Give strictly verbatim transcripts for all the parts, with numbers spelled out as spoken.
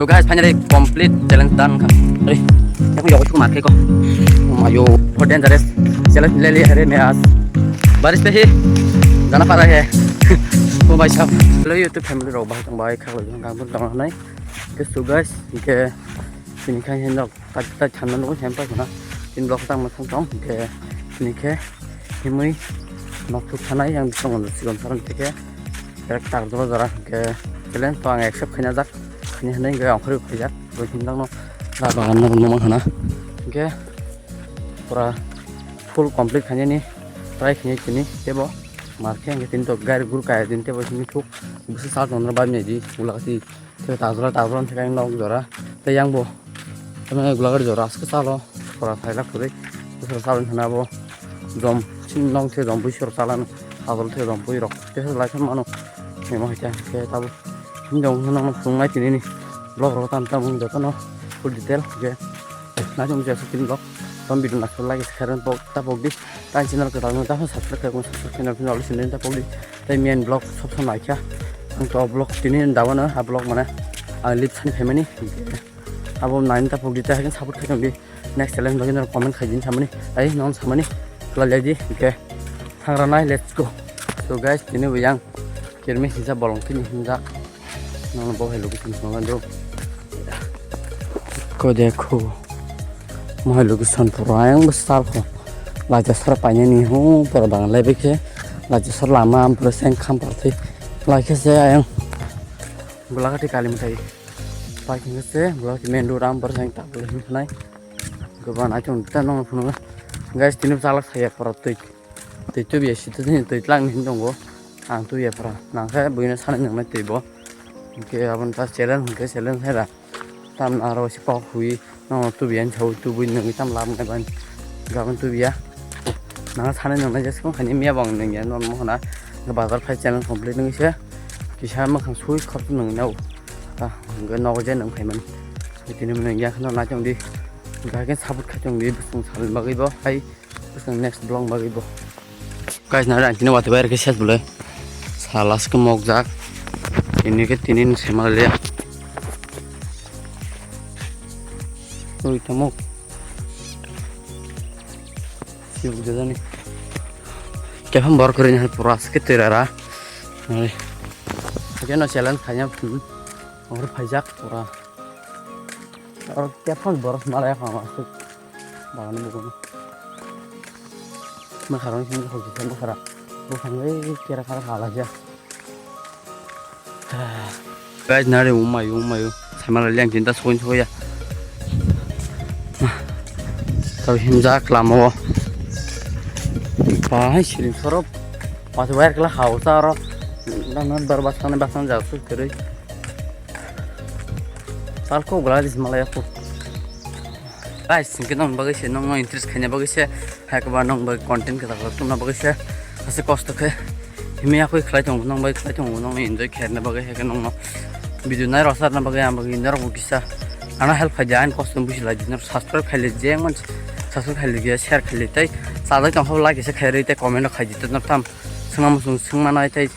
So guys, finally complete challenge done kha. Are, yakho yakho suk marke ko. Oh my yo, बहुत dangerous challenge le liya re main aaj. बारिश पे ही जाना पड़ रहा है. Oh भाई साहब. Hello YouTube family rok, bahai tong bai khaklo jong kang tong nai. Ke so guys, ke sini khai hen rok tak tak thanna no hem pa na. Tin block tang ma tong ke sini ke himui nok thuk thanai yang bisong sikon saran tike. Direct tak jora jora ke challenge to ang accept khaina jak. Khaina hinai ke ang khori khaijak. Bo himdang no la bagan no no hana. Ke pura full complete khaina ni try khaina tini tebo. Marke ang tin to gari gur kaya din tebo himui thuk. Bisi sal tong no ba me di ulak si. Tei tajora tajora wngkha nok jora tei yang bo tamo gulagari jora aske salo pora phailak kwrwi bwswk salo wngkha na bo jom chini nok thai jom bwswk chalano abol thai jom bwrwi rok tei lai mano himo hai khe tabo hinwi jong phunuknai tini ni vlog rok tam tam wng jotono full detail hwnkhe naising jesuk tini vlog tam video naisuk like share ta pok di tang channel kwtal no ta subscribe khai subscribe khai no ta pok di. Tei main vlog sob sob naikha. Ang to vlog tini dawano a vlog mane ang lip sani phaimani. Abo naini ta pogdi ta hakin support khai tongdi. Next challenge bagwi no comment khai din samani. Ai non samani. Kla ledi. Okay. Thangra nai, let's go. So guys, tini bo yang kirmi hinsa bolong tini hinsa. Nono bo hai location swngo do. Ko dekho. Mo hai location pura yang besar ko. Laja sar paine ni ho pura bang lebe ke. Laja sar lama am pura seng kham parti. Lai ke se ayang. Gulagati kali mutai. Pai ke se gulagati main road am pura seng tak boleh hinai. Goba na chung ta nong phunu. Guys, tini chalak saya pura tui. Twi tubiya sitwtwini twi tlangni hinwi tongo. Ang tubiya phra nangkhe buino sanwi nangnai twibo. Hinkhe aboni ta challenge hinkhe challenge hai da. Tamni aro se kok hui no tubiya hinwi saui tubui nungwi tam lab nai bai. Gabon tubiya. Nang sanwi nangnai jeswk khaini miya bo ang nungya normo hwna. Bazar phai challenge complete wngwi se kisa mwkhang sui khoroksa nungwi nao. Hinkhe nogo je nung phaimani. Tini nungya kheno naitongdi. Hinkhe haikhe support khaitongdi bwswng salni bagwi bo hai. Bwswng next vlog bagwi bo. Guys, nari ang tini watwi bai rwkhe ses bwlai. Sala se mokjak. Tini khe tini ni sema liya. Oi, tamok. Sibuk jajani. Kephang bor kori ni pura se twi rara. Nari. Keno challenge khanya. Hmm. Oro phaijak pura. Oro kephang bor malaya khama. Bagani bukuno. Mwkharang sini hojisa mwkhara. Bwkhang bai kera kara khala ja. Guys, nari umayu, umayu. Samala liang tinta soin soya. Tau himjak lama o. Bahai siring sorop. Pas wire kala hausa aro. Nang nang bar basang basang jak su kiri. Salko gula dis malaya ko. Guys, hinkhe nong bagwi se, nongno interest khaina bagwi se, hai kwba nong bagwi content kwtal kwtal tubuna bagwi se, ase kosto khe himya khe khlai tongo, nong bagwi khlai tongo, nongno enjoy khairna bagwi, hai khe nongno video nai rwcharna bagwi, ang bagwi norok bo kisa ano help khai di, ani kosto buji lai di, norok subscribe khai li, je man subscribe khai li, share khai li, tei chajak tong khe like se khai rwi, tei comment rok khai di, tei norok tam swngma muchung swngma nai, tei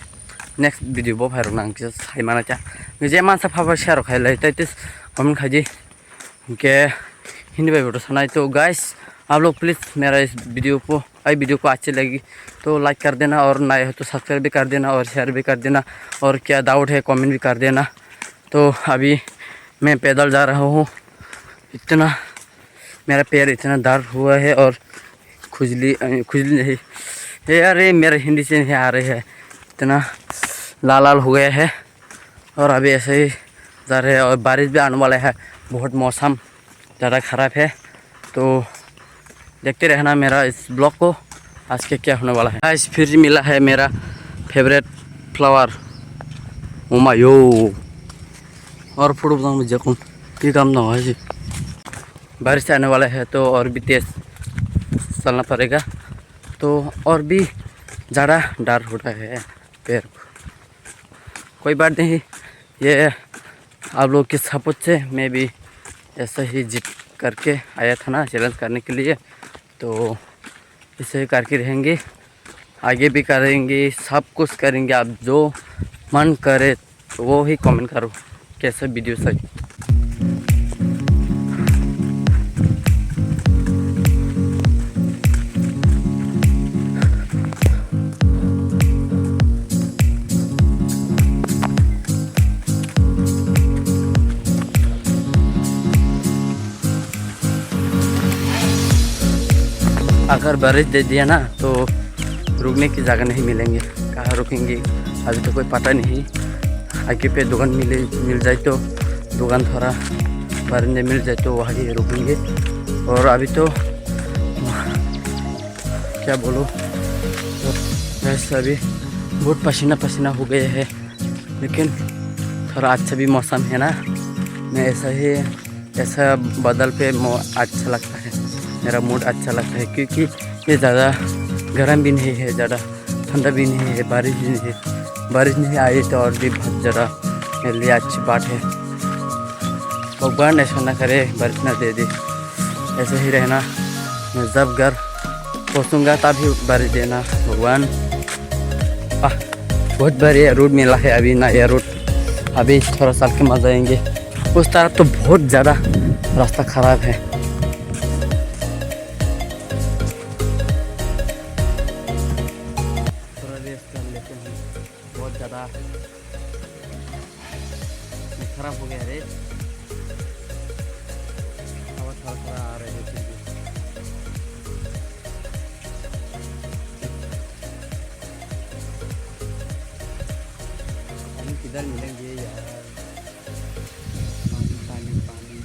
next video bo phairok nang kisa sai mana cha, je mansa pha pha share rok khai lai, tei tei comment khai di. Hinkhe Hindi bai boto sanai. To guys, aap log please mera is video ko, ai video ko achhe lagi to like kar dena aur naye ho to subscribe bhi kar dena aur share bhi kar dena aur kya doubt hai comment bhi kar dena. To abhi main paidal ja raha hoon, itna mera pair itna dard hua hai aur khujli, eh, khujli nahi, eh, yaar, ye mera Hindi se nahi aa raha hai, itna lal lal ho gaya hai. और अभी ऐसे ही जा रहे हैं और बारिश भी आने वाला है, बहुत मौसम ज़्यादा ख़राब है। तो देखते रहना मेरा इस ब्लॉग को, आज के क्या होने वाला है। गाइस, फिर मिला है मेरा फेवरेट फ्लावर, ओमायो। और फोटो बताऊँ मुझे कौन, ये काम ना हो जी। बारिश आने वाला है तो और भी तेज़ चलना पड़ेगा, तो और भी ज़्यादा डर हो रहा है पैर को। कोई बात नहीं, ये आप लोग के सपोर्ट से मैं भी ऐसा ही जिद करके आया था ना, चैलेंज करने के लिए। तो ऐसे ही करके रहेंगे, आगे भी करेंगे, सब कुछ करेंगे। आप जो मन करे वो ही कमेंट करो, कैसे वीडियो सही। अगर बारिश दे दिया ना तो रुकने की जगह नहीं मिलेंगे। कहाँ रुकेंगे? अभी तो कोई पता नहीं। आगे पे दुकान मिले, मिल जाए तो दुकान थोड़ा बारिंदे मिल जाए तो वहीं रुकेंगे। और अभी तो क्या बोलो, वैसे अभी बहुत पसीना पसीना हो गए हैं, लेकिन थोड़ा अच्छा भी मौसम है ना। मैं ऐसा ही, ऐसा बादल पे मो अच्छा लगता है, मेरा मूड अच्छा लगता है, क्योंकि ये ज़्यादा गर्म भी नहीं है, ज़्यादा ठंडा भी नहीं है, बारिश भी नहीं है। बारिश नहीं आई तो और भी बहुत ज़्यादा मेरे लिए अच्छी बात है। भगवान ऐसा ना करे, बारिश ना दे दे, ऐसे ही रहना। मैं जब घर पहुँचूंगा तभी बारिश देना भगवान। आह, बहुत बढ़िया रूट मिला है अभी, नया रूट। अभी थोड़ा चल के मजा आएंगे। उस तरफ तो बहुत ज़्यादा रास्ता खराब है। थोड़ा रेस्ट कर लेते हैं, बहुत ज़्यादा खराब हो गया रे। हवा थोड़ा थोड़ा आ रही है फिर भी। पानी किधर मिलेंगे यार? पानी, पानी, पानी।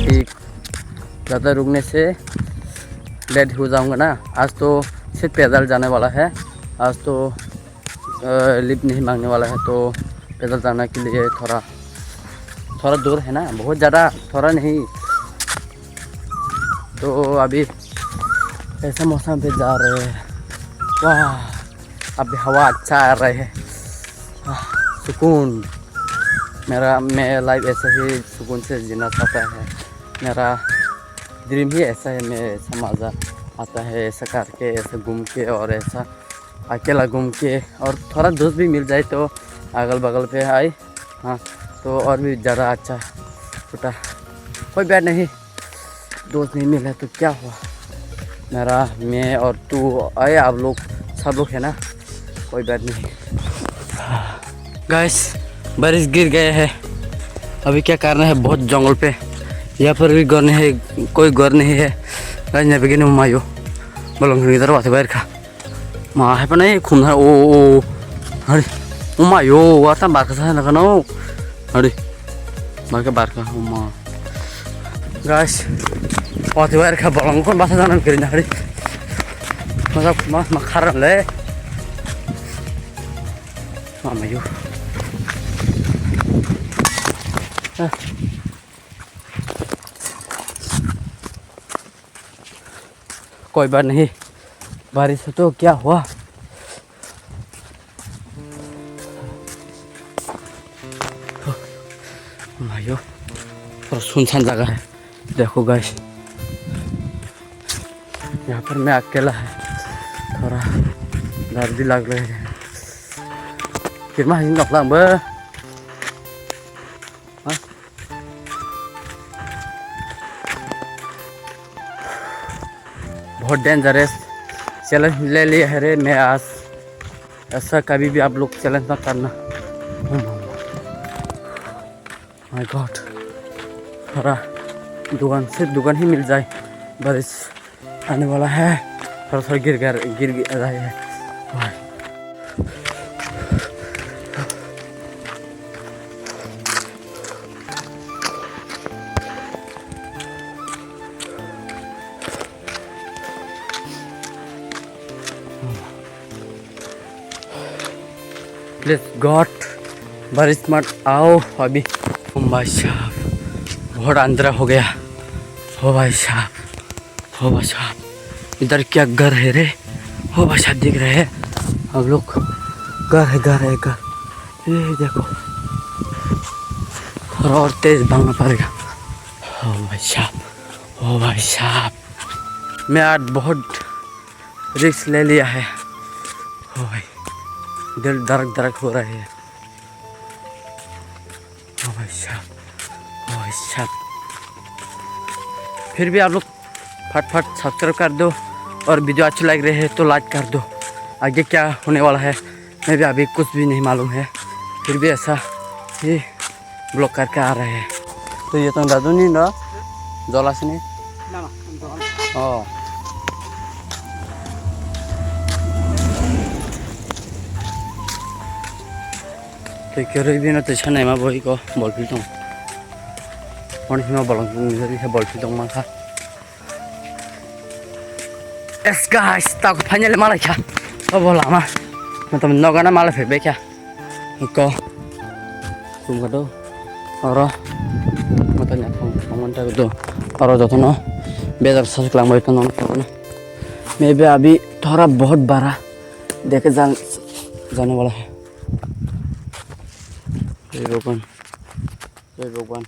एक ज़्यादा रुकने से लेट हो जाऊंगा ना। आज तो सिर्फ पैदल जाने वाला है। आज तो, अ, लिफ्ट नहीं मांगने वाला है, तो पैदल जाने के लिए थोड़ा, थोड़ा दूर है ना, बहुत ज़्यादा थोड़ा नहीं। तो अभी ऐसे मौसम पे जा रहे हैं। वाह, अभी हवा अच्छा आ रहा है। आह, सुकून। मेरा, मैं लाइफ ऐसा ही सुकून से जीना चाहता है। मेरा ड्रीम ही ऐसा है, मैं ऐसा मज़ा आता है, ऐसा करके, ऐसा घूम के और ऐसा अकेला घूम के, और थोड़ा दोस्त भी मिल जाए तो अगल बगल पे आए, हाँ, तो और भी ज़्यादा अच्छा होता। कोई बात नहीं, दोस्त नहीं मिला तो क्या हुआ, मेरा, मैं और तू आए, आप लोग, सब लोग है ना, कोई बात नहीं। गाइस, बारिश गिर गया है। अभी क्या करना है, बहुत जंगल पे, यहाँ पर भी घर नहीं है, कोई घर नहीं है। गाइस, यहाँ पे गिरने मायो, बोलो इधर बात बाहर का। Ma hai panai khum na o o. Hari. Uma yo, wata barka sa na kano. Hari. Barka barka uma. Guys. Wati wire kha bolong kon basa janan kiri na hari. Masa mas ma kharan le. Mama yo. Ah. कोई बात नहीं, बारिश हो तो क्या हुआ। मायो, थोड़ा सुनसान जगह है। देखो गाइस, यहाँ पर मैं अकेला है, थोड़ा डर भी लग रहा है। कितना ही नकला बे। हाँ? बहुत डेंजरस चैलेंज ले लिया है रे मैं आज। ऐसा कभी भी आप लोग चैलेंज मत करना। माय गॉड, थोड़ा दुकान, सिर्फ दुकान ही मिल जाए, बारिश आने वाला है। थोड़ा थोड़ा गिर गिर गिर गिर रहा है। प्लीज गॉड, बारिश मत आओ अभी। ओ भाई साहब, बहुत अंधेरा हो गया। ओ भाई साहब, ओ भाई साहब, इधर क्या घर है रे? ओ भाई साहब, दिख रहे हैं हम लोग, घर है, घर है, घर। ये देखो, थोड़ा और तेज भागना पड़ेगा। ओ भाई साहब, ओ भाई साहब, मैं आज बहुत रिस्क ले लिया है। ओ भाई, दिल धड़क धड़क हो रहा है। ओ भाई साहब, ओ भाई साहब। फिर भी आप लोग फट फट सब्सक्राइब कर दो और वीडियो अच्छी लग रही है तो लाइक कर दो। आगे क्या होने वाला है मैं भी अभी कुछ भी नहीं मालूम है, फिर भी ऐसा ही ब्लॉग करके आ रहे हैं। तो ये तो दादू नहीं ना, जला से नहीं। ना, ना, हम तो हम। ओ। Tei kwrwi bino twisa naima bwrwi ko bolphil tong. Hwn hima bolong tong, hwnjak khe bolphil tong mankha. Yes guys, tak finally malaikha. Obo lama. Motom nogana malai phaibaikha. Ko. Kum kado. Oro. Motom ya phone, phone ta do. Oro jotono. Bezar sas klang bai tono. Maybe abhi thora bahut bara. Dekhe jang, jane wala hai. Jai Bhagwan, Jai Bhagwan,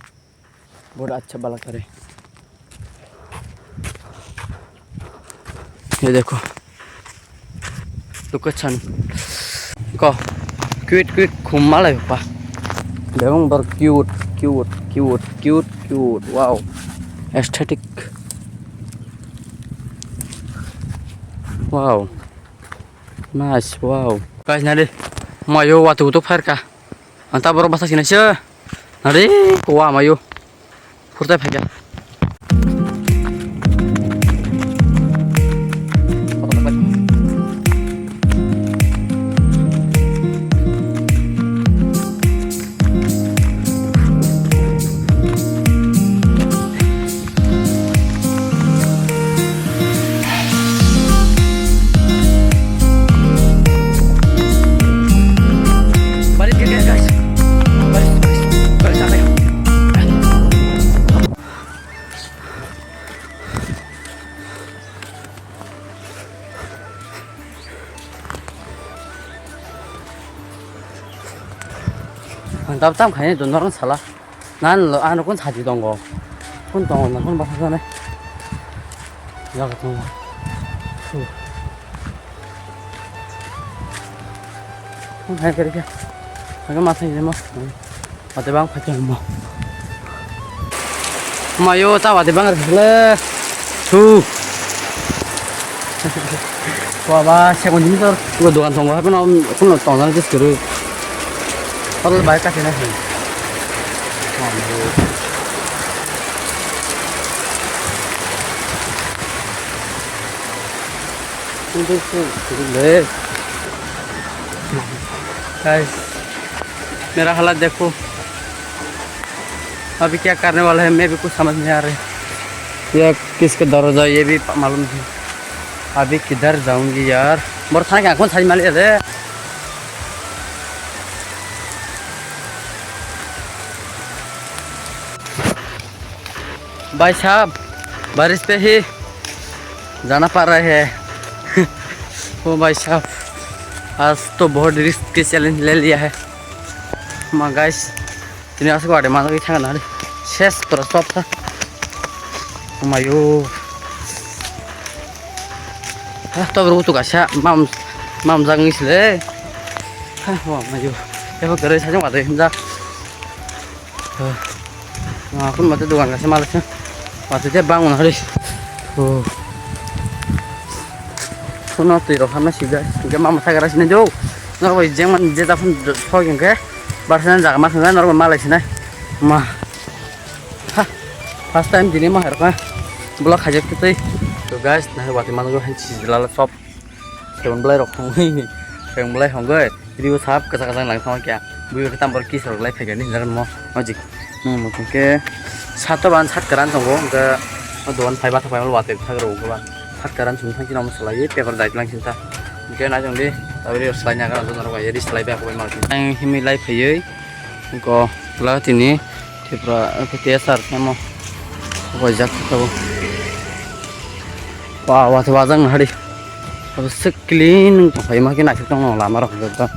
bahut acha bala kare. Ye dekho, location ko cute cute khum malai pa. Bebong bar cute cute cute cute cute, wow, aesthetic, wow. Nice, wow. Guys, nari, mayo watu to phair ka. Anta borok basa sini se. Nari, kuwa mayo. Furtai phaikha. Ang dab tam khaini dun norong sala. Nan lo, ano kun saji tongo. Kun tongo, na kun baksa jane. Jaga tongo. Su. Kun hai kari kya? Aga masa ini mo. Wate bang phaikhe mo. Mayo ta wate bang rikhle. Su. Baba, second jini tor. Gua dogan tongo, hape no, kuno tongo na jis kuru. Tor bai kati na. Guys, मेरा हालत देखो, अभी क्या करने वाला है, मैं भी कुछ समझ नहीं आ रहा है। ये किसका दरवाजा, ये भी मालूम नहीं। अभी किधर जाऊंगी यार? बोर थाना क्या कौन साइड मालिक है? भाई साहब, बारिश पे ही जाना पड़ रहा है। ओ भाई साहब, आज तो बहुत रिस्क के चैलेंज ले लिया है। Ma guys, tini aswk wade manjak thang nari. Ses pura sop sa. Mayo. Ha, to bro tu kasa mam, mam jang is le. Ha, wa mayo. Ebo kare sa jang wade hinjak. Ah, kun mate dogan kasa mal sa. Mate je bang na hari. Oh. Kuno twi rok hamna sijak. Hingke mama thagara sini jo. Norok bai jeng man je ta phun thok hingke. Barsa jaga ma khunga norok malai sinai. Ma. Ha. First time dini ma herka. Block hajak twi. To guys, na wati mango hen sijlala sop. Seven belai rok hongwi, seven belai hongwi, ribo sap kwchak kwchak nang thangma kya, buibo khe tambor kiss rok lai phaikha ni jagan mo, ojik, hmm, hwnkhe sat to ban sat kwran tongo, hwnkhe o dogan phai bathak phai watwi thak rw khe ba, sat kwran chwng thang chini omo swlaiwi paper dai tlang chini ta, hwnkhe nai tong di, tabuk ri rw swlai nai norok bai ri swlai bai khe bai ma, ang himwi lai phaiwi. Go pla tini Tripura T S R tamo gojak tabuk. Wa wa wa jang hari. Abo se clean tongphai ma khe naithok tongno lama rok jotto.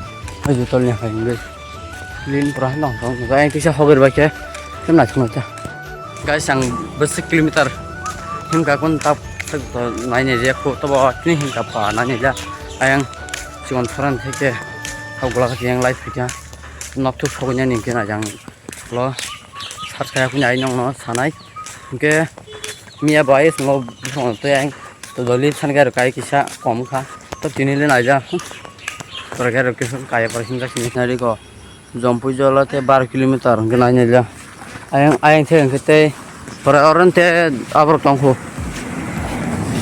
Hai jotol ni hai hwnwi clean pura hai tong tong. Gai kisa hogir bai khe khe naithok nai ta. Guys, ang bwswk kilometer himkha kun tap nainai je khu tobo tini himkha pha nainai ja. Ayang chikon pharan theke. Tok bolak yang live kha. Nok thuk soknya ni kena jang lo. Sat kaya punya ai nong no sanai. Oke. Mia bai simo bosong tei ang to doli san garo kai kisa kom kha. To tini le naija. Pore garo kisa kaya pore hinga sini nari ko. Jompui jola te bar kilometer hingke nai naija. Ayang, ayang thek hingke tei pore oro te aborok tongkhu.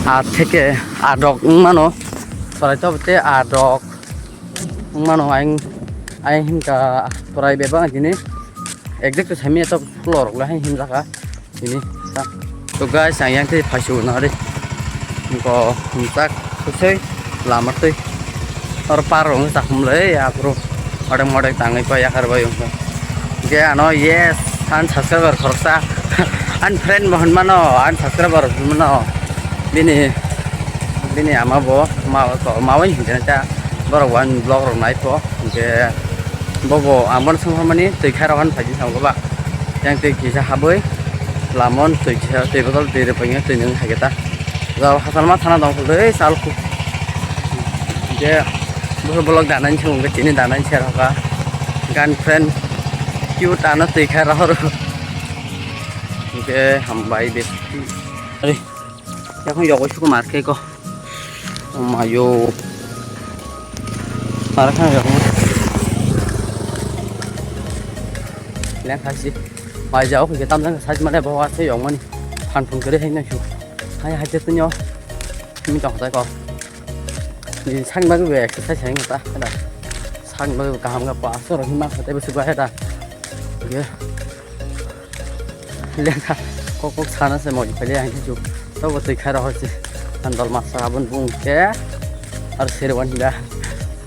Aat theke aat rok wng mano. Pore to te aat rok wng mano ayang, ayang hinka pore bebak tini. Exact to sami to floor rok le hai himjaka. Ini, ta. To guys, ang yang tei phaisu na ri. Ko humsak susui lama tei. Or par rong sak mle ya bro. Odek modek tangwi pa yakar bai ungkha. Ge ano yes, an subscriber khoroksa. An friend mohon mano, an subscriber mano. Bini, bini ama bo ma ko ma wai hinjana ta. Borok wan vlog rok nai po. Ge bobo ang bono songkha mani twi kha rok han phaidi song ba. Yang twi kisa habwi lamon twi kisa twi botol twi rwphaikhe twi nwng hai khe ta. Jao hachal ma thana dong phulde ei chal khu. Hingke bwswk bolok danani se hwnkhe chini danani se rokha. Girlfriend cute ano twi kha rohor. Hingke hambai besti. Ai, yakung yogoi suku marke ko. Mayo. Para khana yokma. Leng khasi. Mai jao khe tam jang side mane bo ase yokmani. Phan phun kere hai na shu. Hai hai te tunyo. Mi tong tai ko. Ni sang ba be exercise hai ta. Sang ba kaham ga pa so ro hima khate be su ba hai ta. Ye. Lekha kok kok sana se modi phai ang chu. Tobo twi kha rohor se. Handle masa abon bung ke. Ar serwan hila.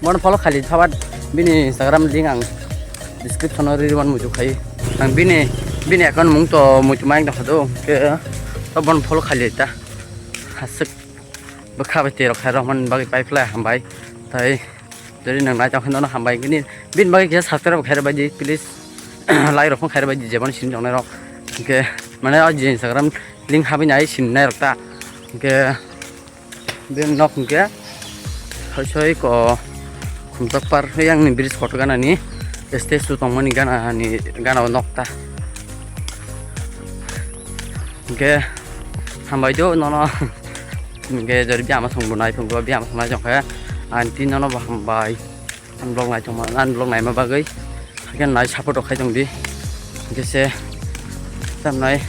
Mon follow khali thabat bini Instagram link ang description o ri wan muju khai. Ang bini, bini account mung to muju mai ang da khado. Ke to bon follow khali ta. Hasik bwkha bai twi rok khai rok man bagwi pai phlai hambai. Tai Jadi nang nai tong khe nono hambai bini, bini bagwi kisa subscribe khairok bai di, please. Like rok phone khairok bai di, jebon sini tongnai rok. Hingke mane o je Instagram link habini ai sini nai rok ta. Hingke bini nok hingke soi soi ko khumtok par yang ni bridge kotor gana ni statue tongmani gana ni gana o nok ta. Hingke hambai do nono. Hingke jori biyama songbo nai tongbo biyama songnai tongkhe aunty nono bo hambai. Ang vlog nai tongma, ang vlog naima bagwi. Haikhe nai support rok khai tongdi. Hingke se tamnai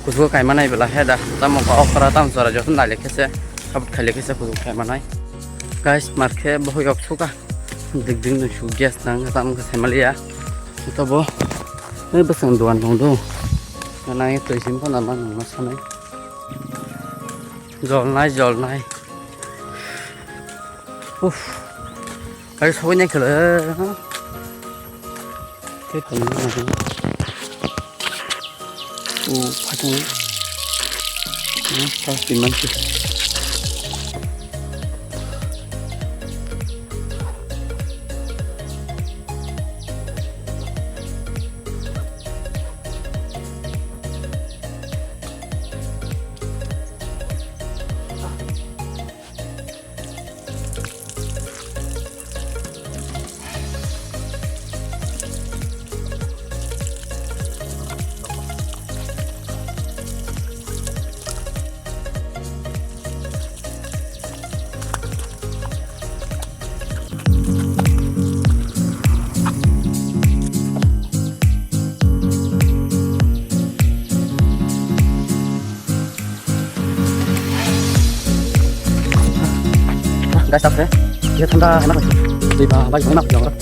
kuchugo kaima nai bela he da. Tamo okra tam chora joto nai lekhe se support khai lekhe se kuchugo kaima nai. Guys, markhe bohok yok suka. Dik dik no su gas nang tam khe saimalia. Tobo ei bwsang dogan tong do. Nai twi sim phano ma nang ma sanai. Jolnai, jolnai. Uff. Ai, sogwi nai khwlai. Tei tongwi nai. O, phatung. Hmm, plastic mansi. Guys, tak se. Dia thanda hai na bai. Dui ba bai na bai.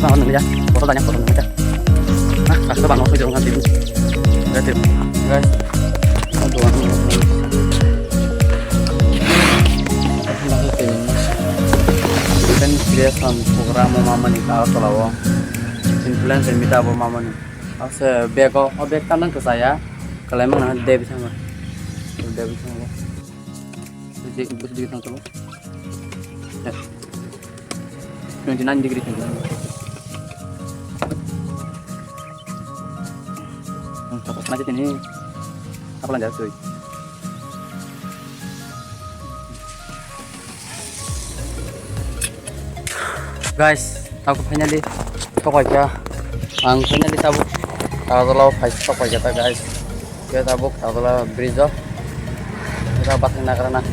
Ba nang ya. Botol danya botol nang ya. Ah, tak se ba no se jong kan tibu. Guys, guys. Aduh, aduh. Influence creation program mamani ka tolao. Influence meetup mamani. Ase bag o, o bag tamang kwchaya. Kalai mang na David sama. David sama. Twenty nine degree twenty nine. Apa lanjut cuy? Guys, tabuk finally sokoikha. Ang finally tabuk Tagalog phai sokoikha ta, guys. Khe tabuk Tagalog bridge o. Khe bathang nagra na.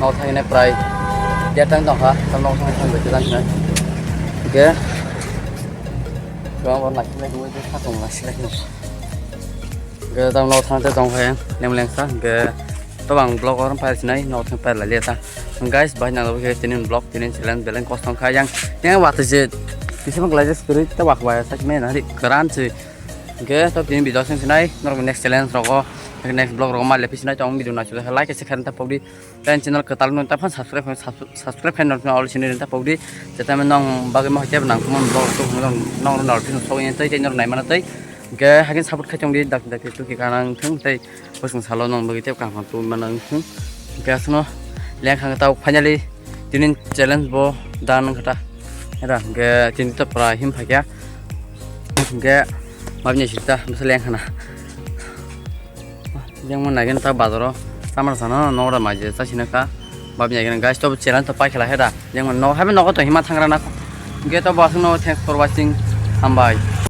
Nok thangni prai. Dia tang tongkha. Tam nok thang thang bete tang na. Khe. Chuang bor nasilai khe, khatung nasilai khe. Khe tam nok thang te tongkha yang. Nem lengsa. Khe to ang vlog or phai sinai nok thang phai lai ta. Guys, bai nang khe tinin vlog, tinin challenge, beleng kosong kha yang. Yang wata je. Bisa mengkelai je spirit ta wak waya sak me nari keran se. Hingke to tini video seng sinai, norok next challenge rogo, next vlog rogo ma lepi sinai, tong video naisuk like se kharin ta pokdi, ten channel kwtal no ta phan subscribe, subscribe khain norok all sini ta pokdi, jeta me nong bagwi ma hite nang kumon vlog to nong nong notification sok yen tei tei norok naimana tei, hingke hakin support khai tongdi dak dak tu ki kanang thung tei bosong salo nong bagwi tei kaham tu manang thung, hingke asno leng khang ta finally tini challenge bo dan khata, era hingke tini to pra him phakya. Hingke mabini sita bwsa leng khana. Jengmo naigen ta bazaro samar sana nogra maje ta sinaka. Mabini naigen guys to challenge to pai khela heda. Jengmo no habe nogo to hima thangra na. Hingke to bo aswkno thanks for watching. Hambai.